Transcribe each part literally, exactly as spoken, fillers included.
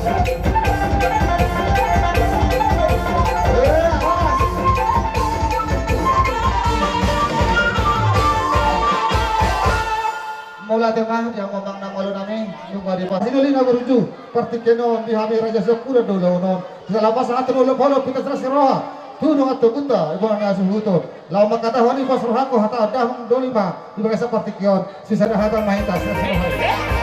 Mauliate ma di hamu amang na malo nami, nunga dipasinuli na berujung partingkian on di hami raja sokura dolo non. Di dalam pasangan tu dolo polo pita serasi roha, tu nunga tu gunta, ibu na suhuton. Laho mangkatahon i pos rohangku hata adahung doli ma di bagasan partingkian on. Sisada hata mahita sisada hata.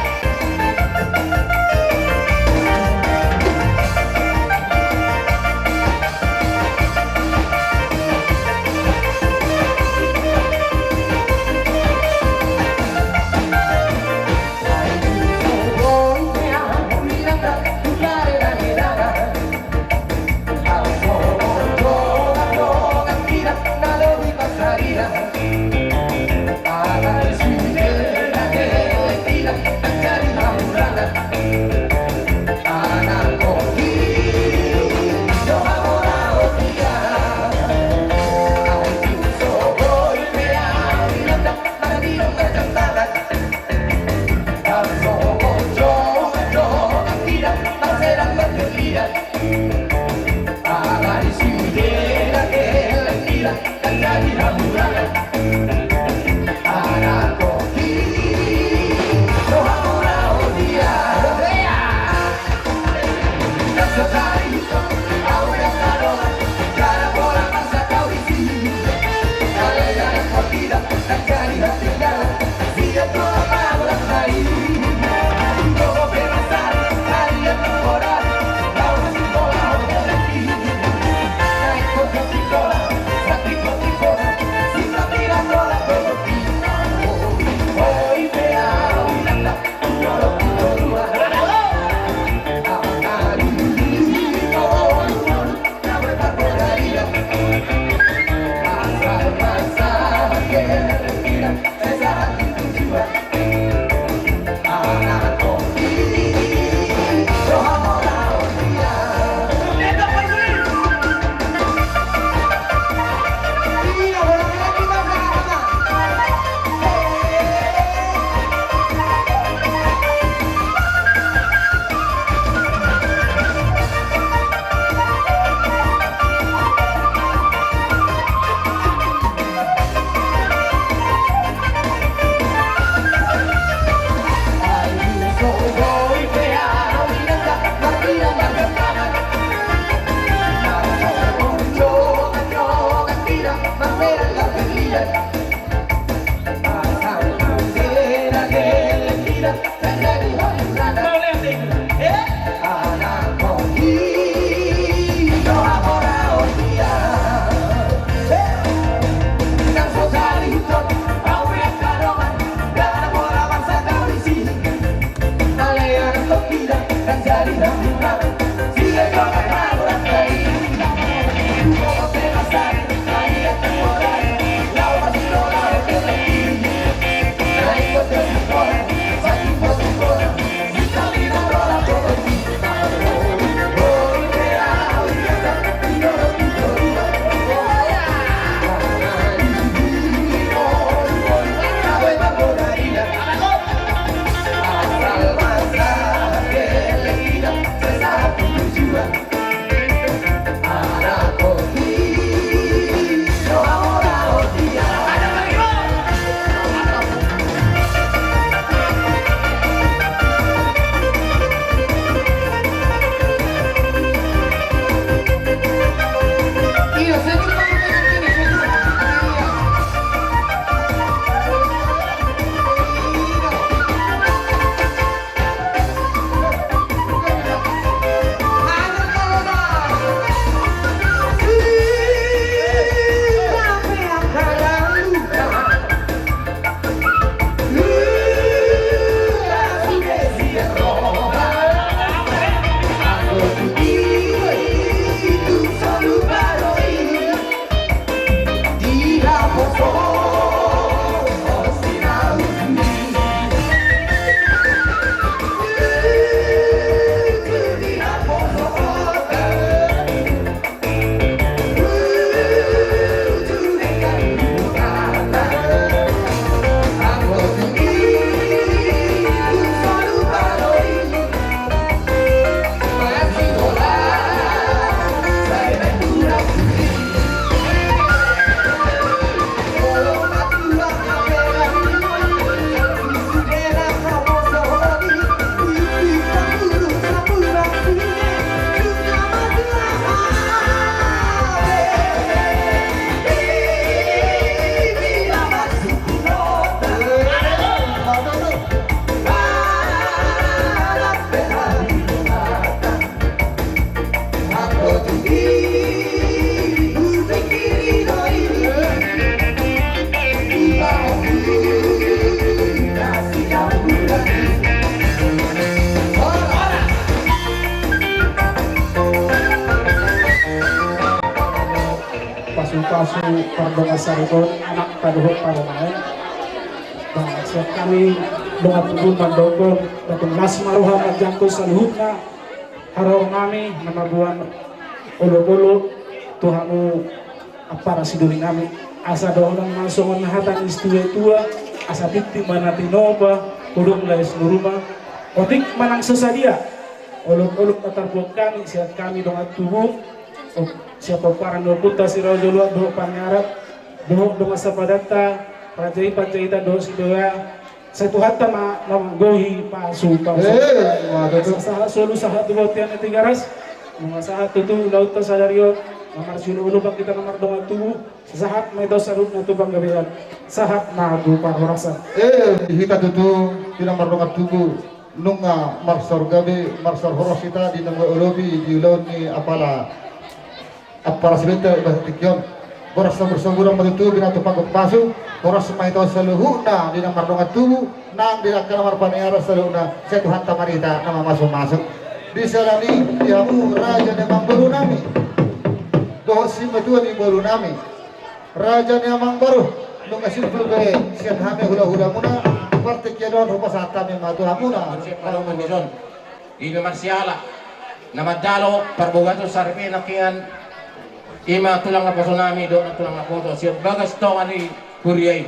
Pasu pardongan saripeon, anak padohot parumaen. Ba, sian hami dongan tubu mandokkon, ba tung las ma roha manjangkon saluhutna haroro nami na mamboan olopolop tu hamu ampara sidoli nami. Asa dohonon ma songon hata ni situa-tua, asa tintin ma na tinopa, hudok lae sinuruma. Otik manang so sadia olopolop na tarboan hami sian hami dongan tubu, sian pomparan ni ompunta si Raja Oloan dohot Paniarat, dohot dongan sapadanta, raja i Panjaitan dohot Sidoa, sai Tuhanta ma na manggohi pasu pasu. Eh, ma tutu. Sahat solu sahat tu bontean ni Tigaras, nunga sahat tutu ulaonta sadari on, na marsioloolopan hita na mardongan tubu, sahat ma hita saluhutna tu panggabean, sahat ma tu parhorasan. Eh, hita tutu, hita na mardongan tubu, nunga marsaor gabe, marsaor horas hita di na mangolopi di ulaon ni apala ampara Sidolinta di bagasan tingki on. Boras sabursaburan ma tutu binahen tu panggung pasu, horas ma hita saluhutna di na mardongan tubu, nang di angka na marpaniaran saluhutna, sai Tuhanta ma hita na mamasumasu. Di siala ni i di hamu raja ni amangboru nami dohot simatua ni boru nami, raja ni amangboru, nunga simpul be sian hami hulahulamuna, partingkian on hupasahat hami ma tu hamuna. Siap, paloman di son. Ima marsiala na manjalo parbagason saripe nangkiningan, ima tulang naposo nami dohot nantulang naposo sian bagas tonga ni huria i.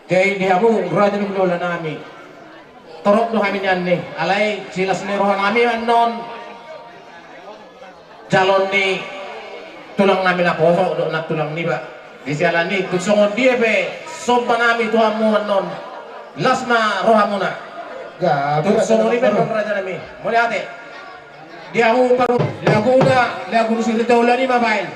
Jadi di hamu raja ni hulahula nami, torop do hami nian ni, alai silas ni roha nami annon jalo ni tulang nami naposo dohot nantulang niba. Di siala ni i, tung songon dia pe somba nami tu hamu annon, las ma rohamuna. Tung songon i pe annon raja nami. Mauliate. Di hamu paru laguna, lagu ni Sirita Ulan i ma baen.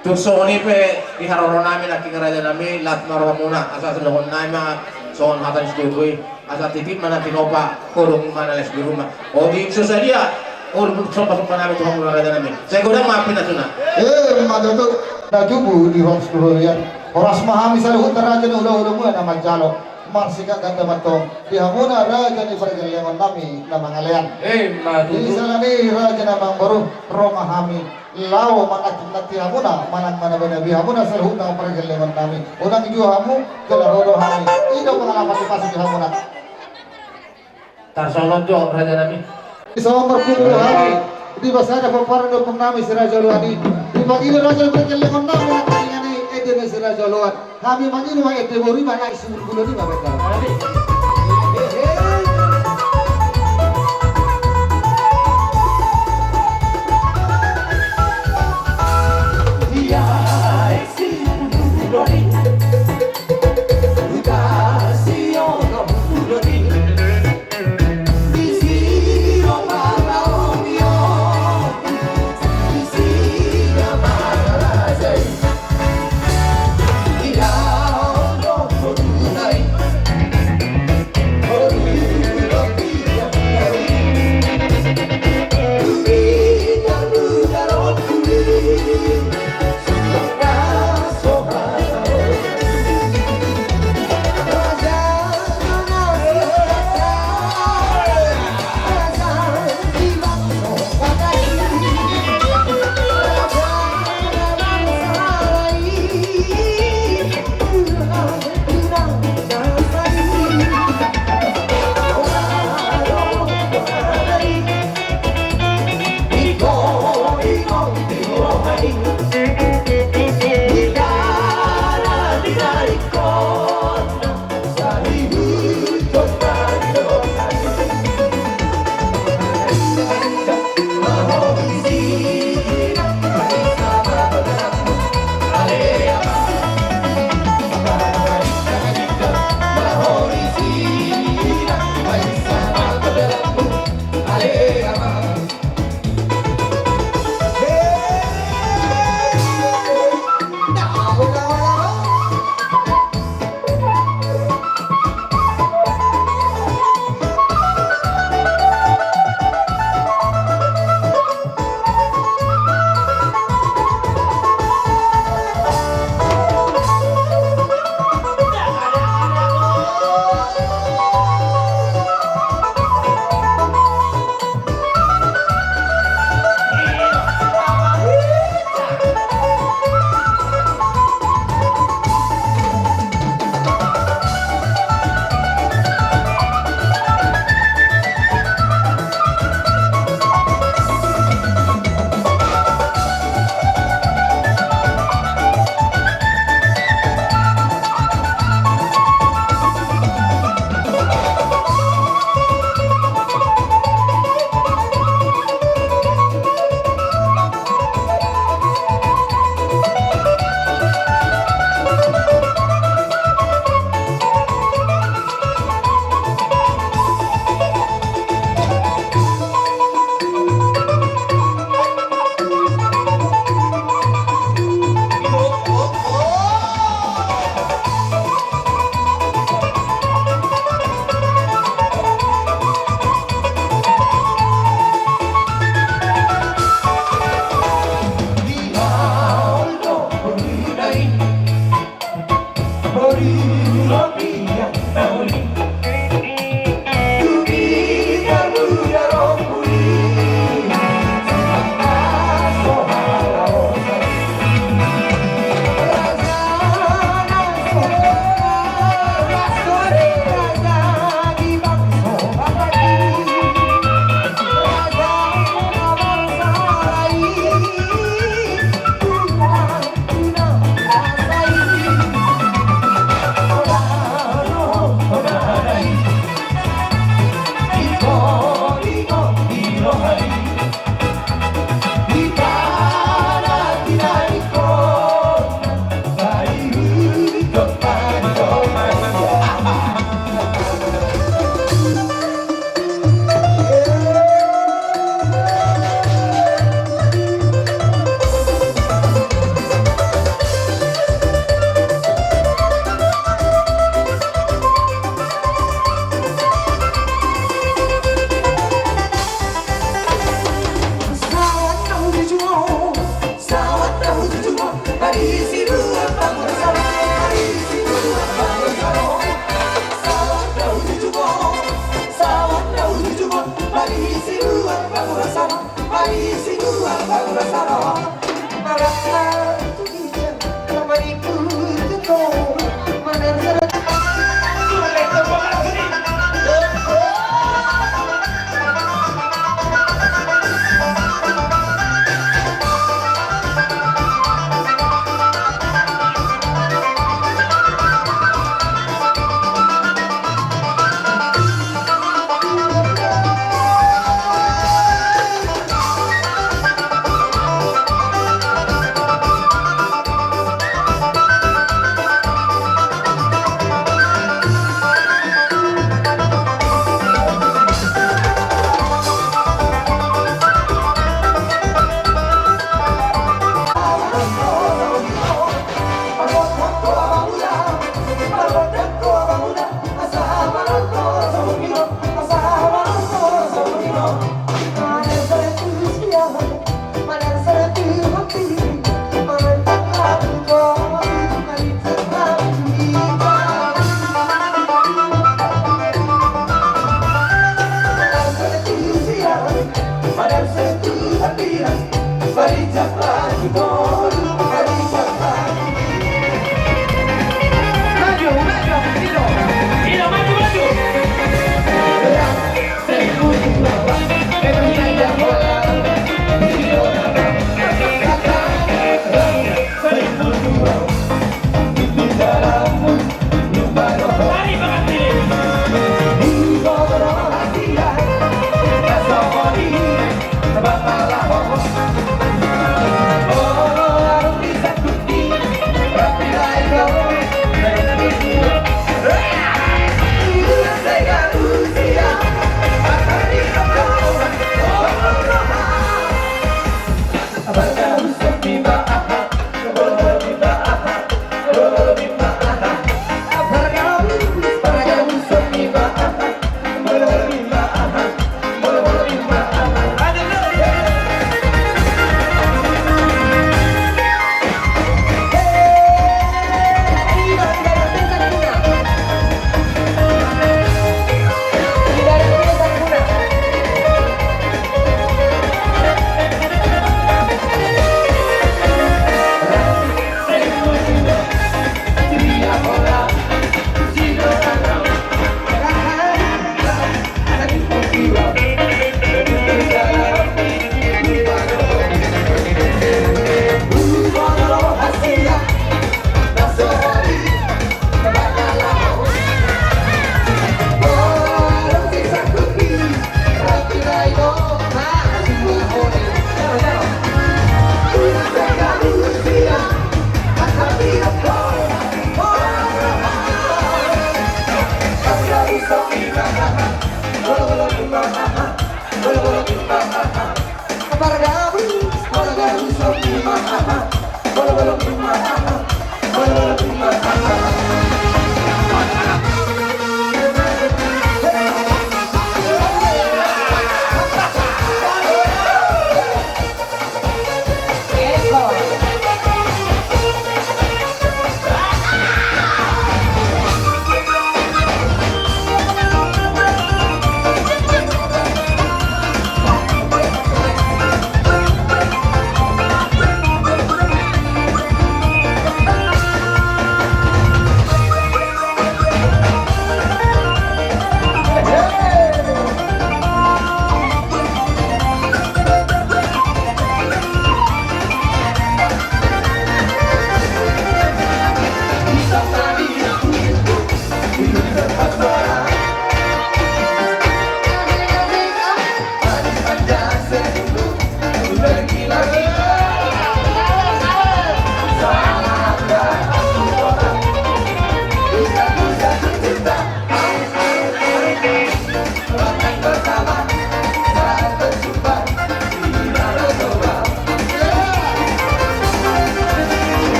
Tung songon i pe di haroro nami nangkin raja nami, lat ma rohamuna, asa songon nai ma songon hata ni situtu i, asa titip ma na tinopa, godang ma na las di ruma. Otik so sadia, olo, somba-somba nami tu hamuna raja nami. Sai godang ma pinasuna. Eh, ma tutu. Na tubu di horas tu hurian. Horas ma hami saluhutna raja ni hulahula muna na manjalo. Marsiganti-ganti ma tong di hamuna raja ni pargellengon nami na mangalean. Eh, ma tutu. Di sala ni raja na mamboru, ro ma hami. Laho mananti-nanti hamuna, manang manabi-nabi hamuna saluhutna pargellengon nami. Unang juo hamu, jala ro do hami. I do pangalaman ni pasi di hamuna. Tarsongon jo raja nami. Di son markumpul hami di bagasan pomparan ni ompung nami si Raja Oloan i. Di pagi ni raja ni pargellengon nami na taringan i, ende ni si Raja Oloan. Hami mangido ma ende boru i ma na i sumulgulon i ma baen.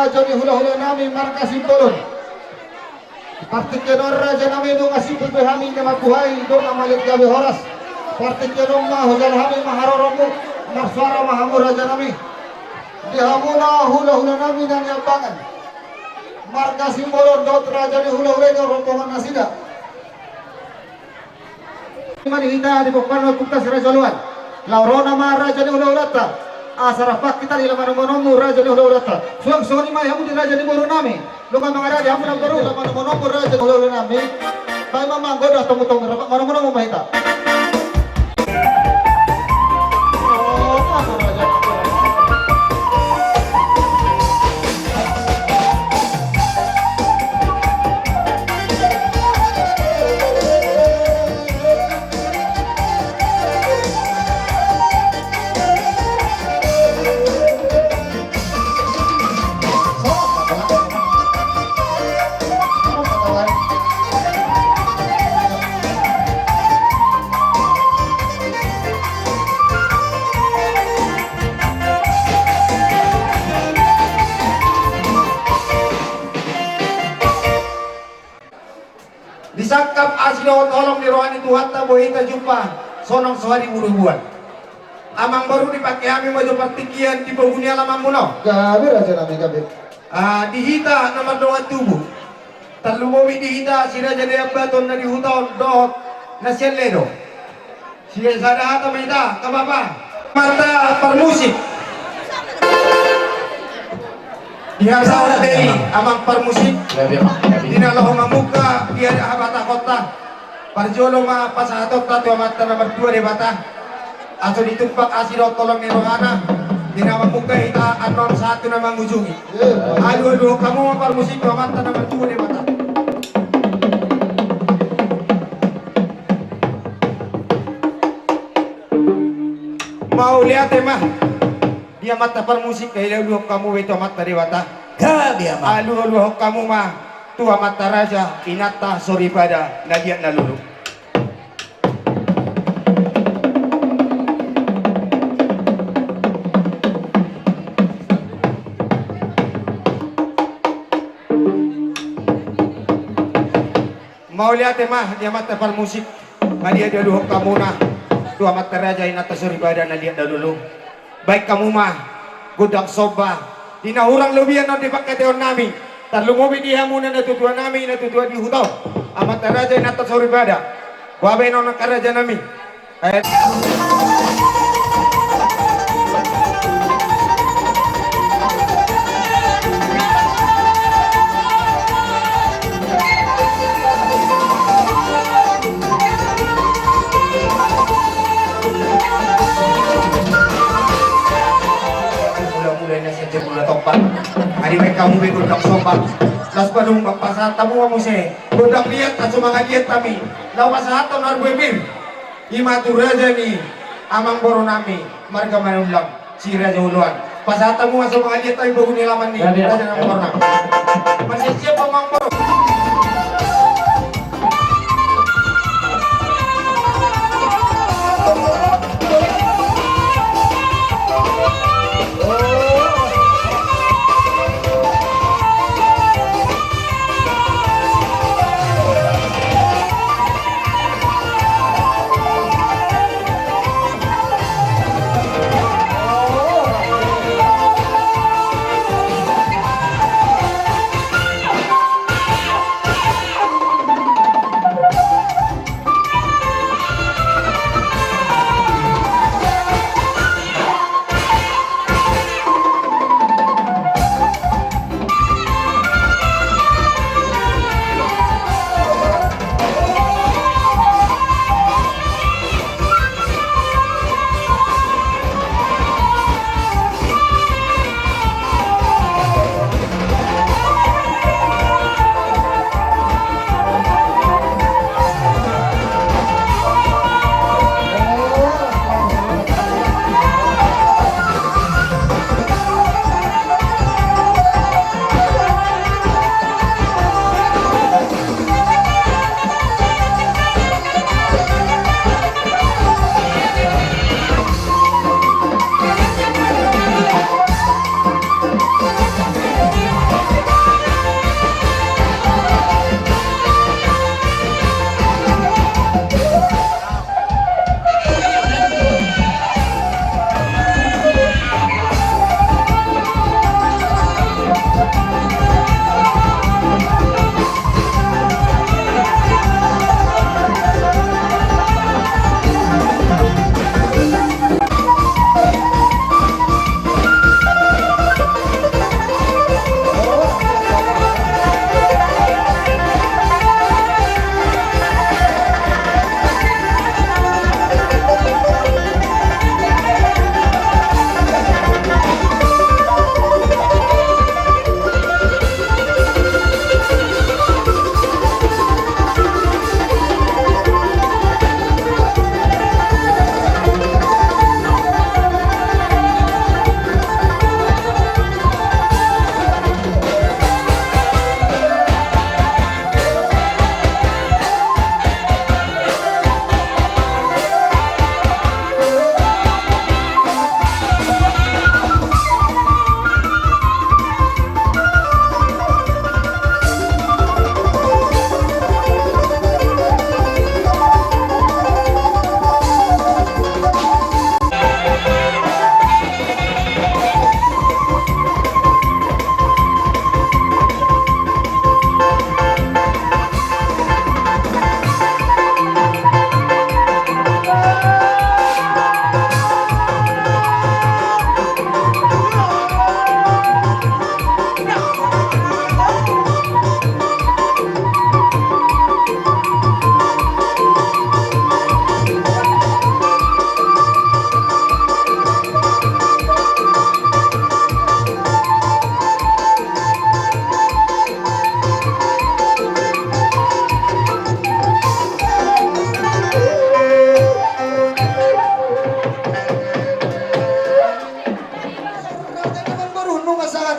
Raja ni hula-hula nami marga Simbolon. Partingkian on raja nami, nunga simpul be hami na mambuhai dohot na mangaliat gabe horas. Partingkian on ma hujalo hami ma haroronmu, marsuara ma hamu raja nami. Di hamuna hula-hula nami na niambangan, marga Simbolon dohot raja ni hula-hula i dohot rombongan nasida. Ima di hita di pokokna Kuntas Raja Oloan. Laho ro nama raja ni hula-hulanta. Asa rap hita di lamanomononmu raja ni hula-hulanta. Suang songon i ma hamu di raja ni boru nami. Nunga mangarade hamu na boru. Lamanomononmu raja ni hula-hula nami. Baen ma manggoda tomu-tomu rap manomononmu ma hita. Disangkap asi dohot holong ni roha ni Tuhanta boi hita jumpa sonang so haribu-ribuan. Amang boru, dipangke hami ma jo partingkian di pogu ni alamanmuna on. Gabe raja nami, gabe. Ah, di hita na mardongan tubu, tarlumobi di hita si Raja Dayambaton na di huta on dohot na sian Ledo. Sisada hata ma hita, Kapapa. Amanta parmusik. Di hata on be i amang parmusik. Di na laho mamungka di adat habatahonta. Parjolo ma pasahatonta tu Amanta na martua Debata. Asa ditumpak asi dohot holong ni rohana. Di na mamungka hita annon sahat tu na mangujungi. Alualuhon hamu ma parmusik tu Amanta na martua Debata. Mauliate ma di amanta parmusik, alualuhon hamu be tu Amanta Debata. Gabe amang. Alualuhon hamu ma tu amanta raja, inanta soripada na liat na lolo. Mauliate ma di amanta parmusik. Alualuhon hamu ma tu amanta raja, inanta soripada na liat na lolo. Baen hamu ma gondang somba di na hurang lobi annon di pangkataion nami. Tarlumobi di hamuna natuatua nami, natuatua di huta on, amanta raja, inanta soripada. Boha be annon angka raja nami. Eh. Mula-mula na saja mula topak. Adi baen hamu be gondang somba. Las padung pasahat hamu ma muse gondang liat, asa mangaliat hami. Laho pasahathon harbue pir. Ima tu raja ni amang boru nami marga Manullang, si Raja Oloan. Pasahat hamu ma asa mangaliat hami pogu ni alaman ni raja ni amang boru nami. Marsiap-siap amang boru.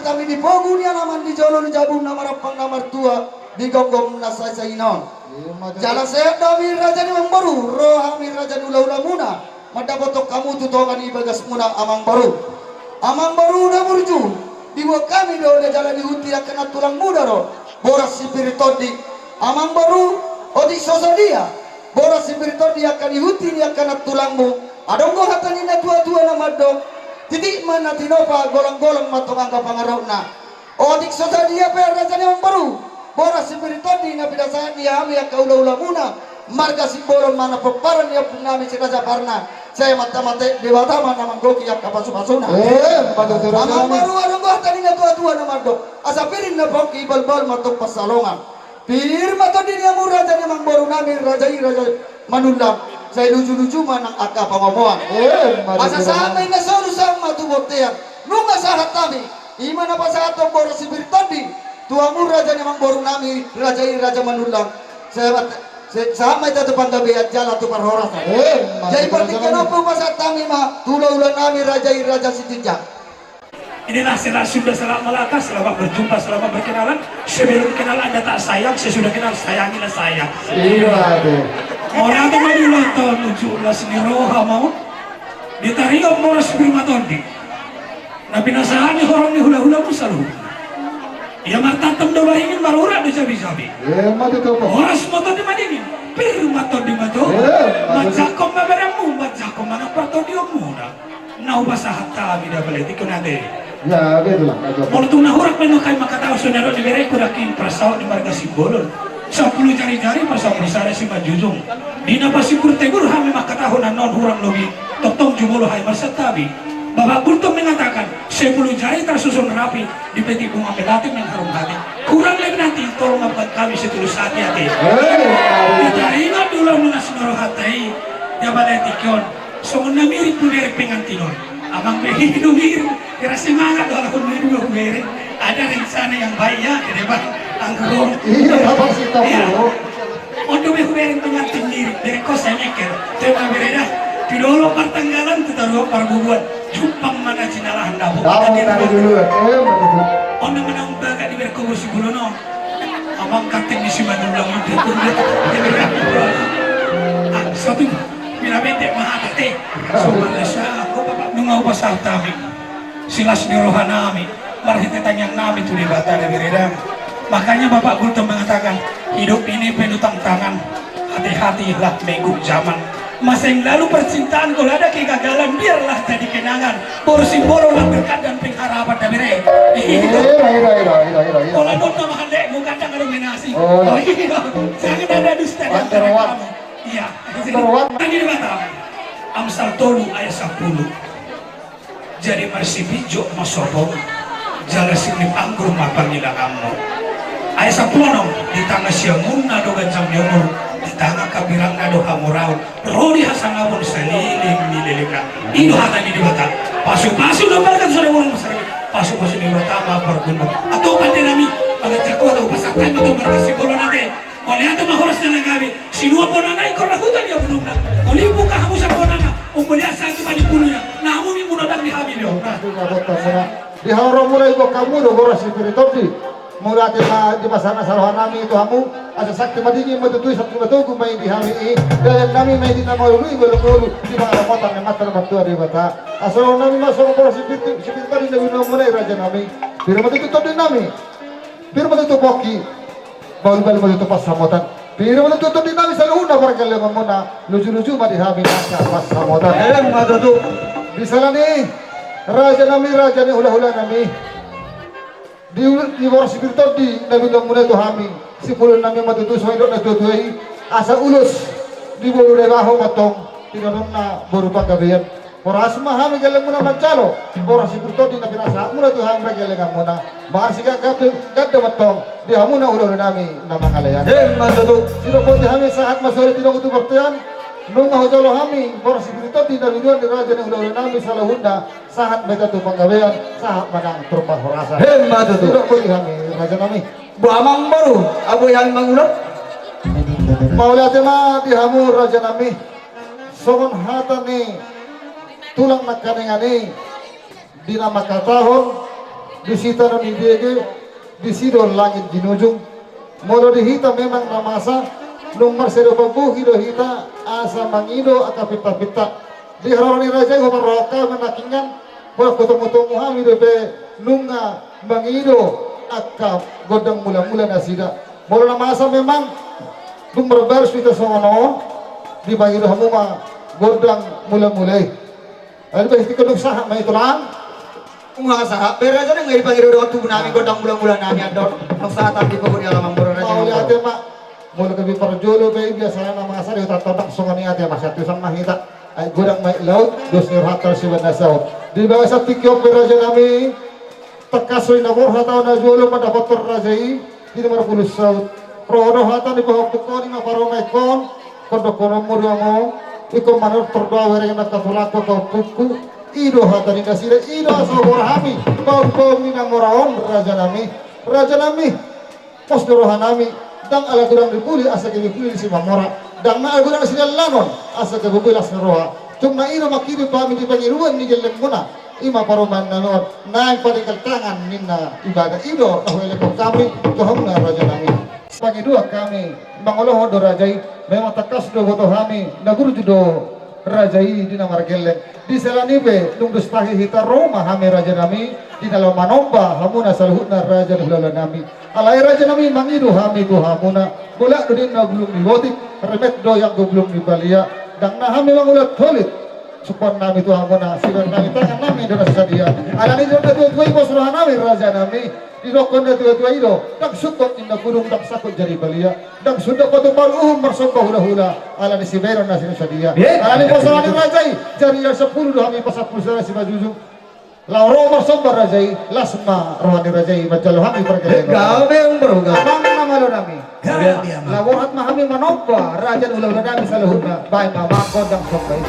Hami di pogu ni alaman, di jolo ni jabu na marampang na martua, di gomgom na saisa i on. Jala sehat do hami raja ni amangboru, ro hami raja ni hulahulamuna mandapothon hamu tu tonga ni bagasmuna amangboru. Amangboru na burju, diboan hami do na jala ni huti angka na tulangmu do ro, boras si pir ni tondi. Amangboru, otik so sadia boras si pir ni tondi angka ni huti ni angka na tulangmu. Adong do hata ni na tuatua na mandok, titik ma na tinopa, golanggolang ma tong angka pangarahutna. Otik so sadia pe raja ni amangboru boras si pir ni tondi na pinasahat ni hami angka hulahulamuna marga Simbolon, manang pomparan ni ompung nami si Raja Parna, sai mantamate Debata ma na manggohi angka pasupasuna. Eh, amangboru, adong do hata ni na tuatua na mandok, asa pir na pongki, balbal ma tong pansalongan. Pir ma tondi ni hamu raja ni amangboru nami, raja i raja Manullang, sai lujuluju ma nang angka pangomoan. Eh, asa sahat ma i na solu, sahat ma tu bontean. Nunga sahat hami, i ma na pasahathon boras si pir ni tondi tu hamu raja ni amangboru nami, raja i raja Manullang. Sahat, sahat ma hita tu panggabean jala tu parhorasan. Eh, jadi partingkian on pe hupasahat hami ma tu hulahula nami, raja i raja Sitinjak. Inilah selamat sudah, selamat melangkah, selamat berjumpa, selamat berkenalan. Sebelum kenal Anda tak sayang, sesudah kenal sayangilah saya. Iya, ate. Mauliate ma di ulang tahun tujuh belas ni roha ma on. Di taringot boras pir ma tondi na pinasahat ni horong ni hulahulamu saluhutna. Ia martantam do baringin, marurat do jabijabi. Iya, ma tutu. Boras ma tondi madingin, pir ma tondi ma tutu. Iya, ma tutu. Manjangkon ma berengmu, manjangkon ma nang partondionmuna. Na hupasahat hami da baletik on ate. Ya, betul lah. Molo tung na hurang pe nang hami mangkatahon songon na nidok ni berengku, daging parsaut ni marga Simbolon, sampulu jarijari, parsapulu sada simanjujung. Di na pasipur tegur hami mangkatahon annon, hurang lobi tongtong jumolo hami marsantabi. Bapak Gultom mengatakan, sepuluh jari tersusun rapi, dipetik bunga melati mengharum hati. Kurang lebih nanti tolong maafkan kami setulus hati ate. Eh, di taringot di ulaon na sian rohanta i, da baletik on. Songon na mirip hubereng pengantin on. Amang be, i do mirip. Kira semangat walaupun mirip hubereng. Ada rencana yang baik ya ke depan. Anggur. Iya, apa sih, tahu? On do be hubereng pengantin, mirip. Bereng ho sai mengkel. Tema bereda. Tu dolok partanggalan, tu taruhon parbubuan. Jumpang ma na jinalahan, dapot. Dapot tadi dulu. Eh, betul. On nama na umbaga di bereng ho boras Simbolon on. Amang kanting ni si Manullang on. Ah, satu. Pina pendek ma hata te. Somalna sa, o Bapak, nunga hupasahat hami silas ni roha nami, marhite tangiang nami tu Debata da bere da. Makanya Bapak Gultom mengatakan, hidup ini penuh tantangan, hati-hatilah mengikut zaman. Masa yang lalu percintaan, kalau ada kegagalan, biarlah jadi kenangan. Boras Simbolon lah berkat dan pengharapan da bere. Eh, ira, ira, ira. Kalau nonton mahalek, bukan jangan dominasi. Oh, iya. Jangan ada dusta di antara kamu. Iya. Tadi di Batam, Amsal tolu ayat sampulu. Jadi marsipinjok ma sopom, jala sirnip anggur ma pangilanganmu. Ayat sampulu onom, di tanga siamunna do ganjang ni umur, di tanga hambirangna do hamoraon, ro di hasangapon saleleng ni lelengna. I do hata ni Debata. Pasupasu do marga tu sada boru masyarakat. Pasupasu ni Debata ma pargumna. Atau pande nami, pada jago atau pasakkan atau marga Simbolon ate. Mauliate ma horas ni na gabe, sinua bonana ingkon ra huta dia bonumna. Molo i buka hamu sa bonana, umboli asa tu bani pulunya. Na hamu mi muna dang di hami dia. Di hamu ro muna i buka hamu do boras si pir ni tondi. Mauliate ma di pasahat na saroha nami tu hamu, asa sakti madingin ma tutu i, sakti matogu ma i di hami i. Dalan nami ma i di na marulu i, molo molo di pangaramotan ni amanta na martua Debata. Asa nami ma songon boras si pir ni tondi na binoan muna i raja nami. Pir ma tutu tondi nami. Pir ma tutu pongki. Balbal ma tutu pansamotan. Pir ma tutu tondi nami saluhutna pargellengonmuna, lujuluju ma di hami nasa pansamotan. Emma tutu. Di sala ni raja nami, raja ni hulahula nami. Di, di boras si pir ni tondi na binoanmuna i tu hami, simpulon nami ma tutu songon nidok ni natuatua i, asa ulos di boru Debaho ma tong, tinononna boru Panggabean. Horas ma hami gellengmuna manjalo boras si pir ni tondi na pinasahatmuna tu hami pargellengonmuna. Marsigandagandang ma tong di hamuna hulahula nami na mangalean. Emma tutu. Sidok boti hami sahat ma sori tinongu tu bontean. Nunga hujalo hami boras si pir ni tondi na binoan ni raja ni hulahula nami saluhutna. Sahat ma hita tu Panggabean, sahat ma nang tu parhorasan. Emma tutu. Sidok boti hami raja nami. Boha amangboru, boi hami mangulon? Mauliate ma di hamu raja nami. Songon hata ni tulang nangkaningan i, di na mangkatahon, Disi tano ni dege, disi do langit ginjang. Molo di hita memang na masa, nunga marsiadopan bohi do hita asa mangido angka pinta-pinta. Di haroro ni raja i huparrohahon hami nangkiningan, molo hutomu-tomu hami dope nunga mangido angka gondang mula-mula nasida. Molo na masa memang, dung marbaris hita songon on, dipangido hamu ma gondang mula-mula i. Ai, baik, tinggal dung sahat ma i, Tulang. Nunga sahat be raja, nunga dipangido dohot tubu nami gondang mula-mula nami, andor. Nunga sahat, tapi pokok di alaman boru raja. Mauliate ma. Molo gabe parjolo be, biasana na masa di huta tondang songon i, ate, masa tu sama hita. Ai, godang ma i laut, dos ni rohanta sian na saut. Di bagasan tingki on pe, raja nami, tangkas do na borhat ahu na jolo mandapothon raja i, di na marpudun saut. Ro do hata ni pahompungkon i ma parumaenkon, pandokhononmu do hamu, ingkon manortor do ahu, hereng nang hatulangku, pahompungku. I do hata ni nasida, i do asa huboan hami baobaom ni na mora on, raja nami. Raja nami, pos do roha nami, ndang ala godang ni puli asa gabe puli ni simamora, ndang na ala godang ni sidalan on asa gabe boi las ni roha. Tung na i do manghidup hami di pangidoan ni gellengmuna, i ma parumaen nami on, naeng paringgal tangan ninna ibana. I do na huelek hami tu hamuna, raja nami. Pangidoan hami mangolohon do raja i, memang tangkas do boto hami, na burju do raja i di na margelleng. Di siala ni i pe, dung dos tahi hita, ro ma hami, raja nami, di na laho manomba hamuna saluhutna raja ni hulahula nami. Alai, raja nami, mangido hami tu hamuna, mulak do ninna bulung ni botik, remek do ianggo bulung ni balian. Ndang na hami mangulat holit, sungkun nami tu hamuna, sibahen nami, tangan nami do na sadia. Alani i do na tua-tua i, pos roha nami, raja nami. Didokkon na tua-tua i do, ndang sungkot ninna gurung, ndang sangkot jadi balian, ndang suda patumbar uhum marsomba hulahula, alani sibahenon na sini sadia. Alani poso ni raja i, jadi ia sampulu do hami pasampulu sada simanjujung. Laho ro marsomba raja i, las ma roha ni raja i manjalo hami pargelleng. Gabe, amang na malo nami. Laho borhat ma hami manomba raja ni hulahula nami saluhutna. Baen ma gondang somba i.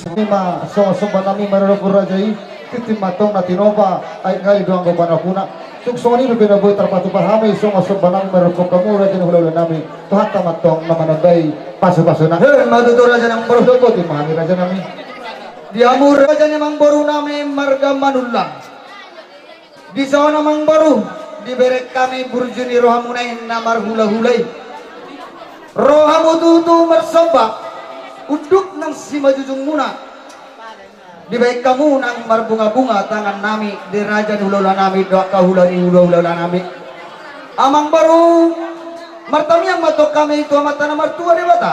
Songon i ma songon somba nami marhite raja i, tintin ma antong na tinopa, ai ngali do anggo panopuna. Tung songon i dope na boi tarpatupa hami songon somba nami marhite hamu raja ni hulahula nami. Tuhanta ma antong na manambai pasupasuna. Emma tutu raja ni amangboru. Dohot ma hami raja nami. Di hamu raja ni amangboru nami marga Manullang. Dison amangboru, dibereng hami burju ni rohamuna i na marhulahula i. Ro hamu tutu marsomba, unduk nang simanjujungmuna. Dibahen hamu nang marbungabunga tangan nami di raja ni hulahula nami dohot angka hula ni hulahula nami. Amangboru, martamiang ma antong hami tu Amanta na martua Debata,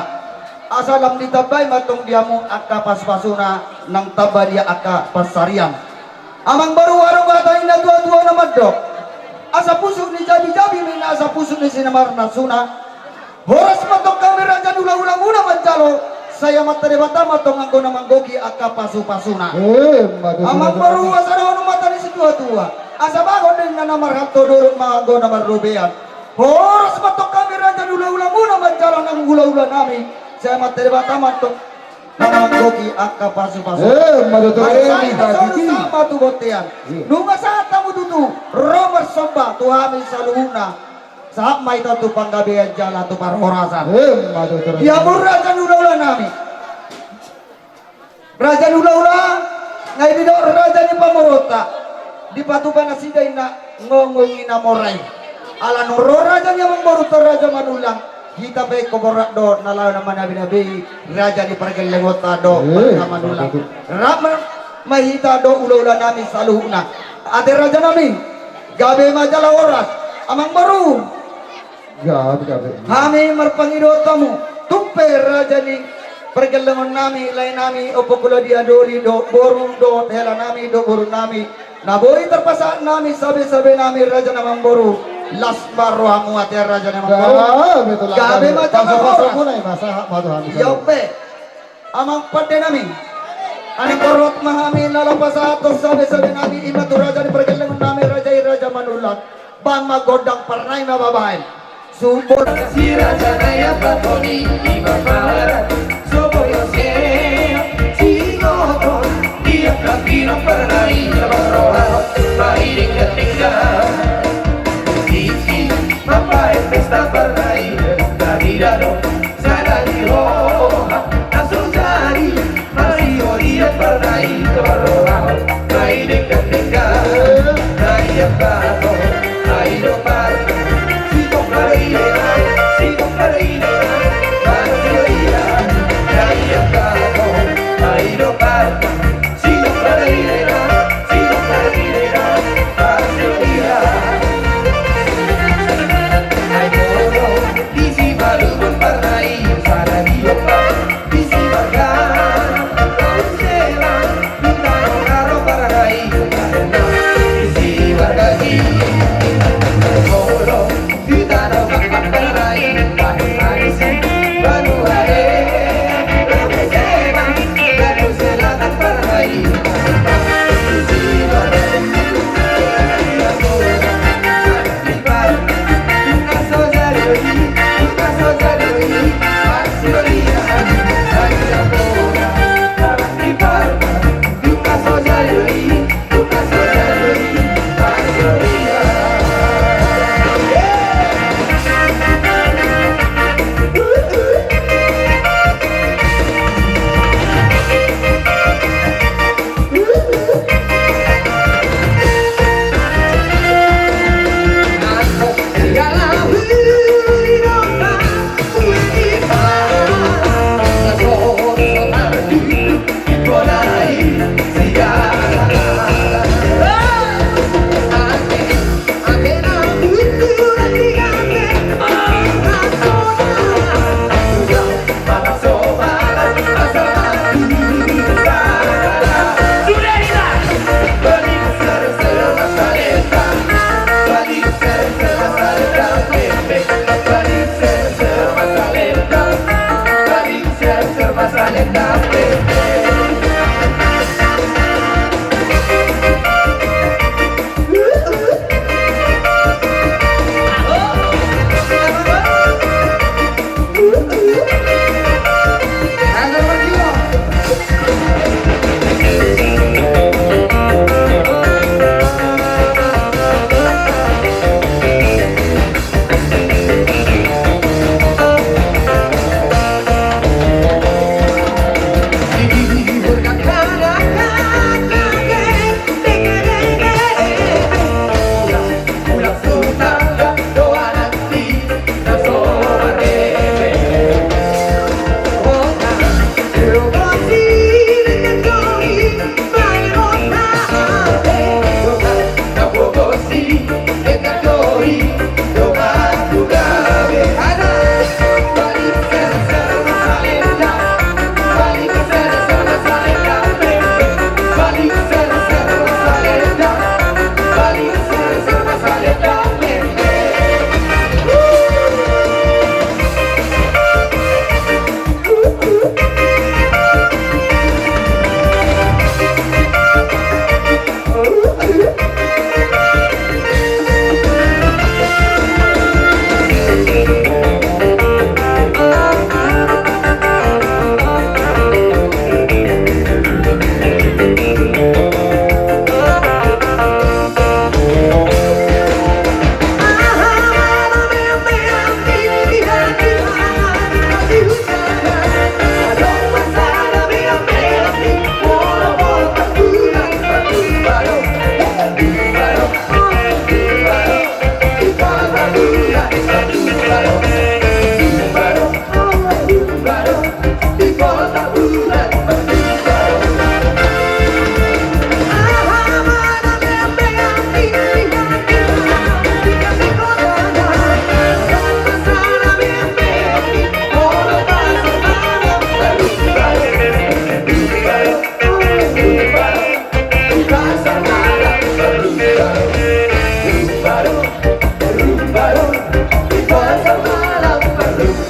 asa lam ditambai ma antong di hamu angka pasupasuna nang tamba di angka pansarian. Amangboru, adong hata ni natuatua na mandok, asa pusuk ni jabijabi ma inna, asa pusuk ni sinamot ma inna. Horas ma antong hami raja ni hulahulamuna manjalo, sai Amanta Debata ma antong anggo na manggohi angka pasupasuna. Emma tutu. Amangboru, asa dohonon ma hata ni situatua, asa bagot do inna na marhalto, dolok ma anggo na marrobean. Horas ma antong hami raja ni hulahulamuna manjalo nang hulahula nami, sai Amanta Debata ma antong na manggohi angka pasupasuna. Emma tutu. Mansai na solu sahat ma tu bontean. Iya. Nunga sahat hamu tutu ro marsomba tu hami saluhutna, sahat ma hita tu panggabean jala tu parhorasan. Emma tutu. Di hamu raja ni hulahula nami, raja ni hulahula, nunga didok raja ni pamoruonta, dipatupa nasida inna ngongong i na mora i. Ala nunga ro raja ni amangborunta raja Manullang, hita pe ingkon borhat do na laho na manabinabei raja ni pargellengonta dohot, eh, pargellengon Manullang. Rap ma, ma hita dohot hulahula nami saluhutna. Ate raja nami, gabe ma jala horas. Amangboru, gabe, gabe. Hami marpangido tu hamu, tung pe raja ni pargellengon nami, lae nami, Ompu Kula di Adoli, dohot boru, dohot hela nami, dohot boru nami, na boi tarpasahat nami sabesabe nami raja ni amangboru. Las ma rohamu ate raja ni amangboru. Gabe ma jala horas. Pasu-pasu muna i ma sahat ma tu hami. Ia pe. Amang pande nami, anak borhat ma hami na laho pasahathon sabesabe nami, ima tu raja ni pargellengon nami raja i raja Manullang. Bahen ma gondang parna i ma babaen. Sumbul. Si raja na i ambaton i ima mara. Sobo i ose singoton. Ia kapinon parna i na marroha. Bai denggan-denggan. Sisi mambaen pesta parna i. Tadi dado. Sada di roha, na so jadi, masihol i parna i na marroha, bai denggan-denggan, na i ambaton, ai do parna, sitong parna i, sitong parna i, parna i, na i ambaton, ai do parna, sitong parna i, sitong parna i, parna i, ai do. Di si Malubun parna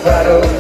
Baru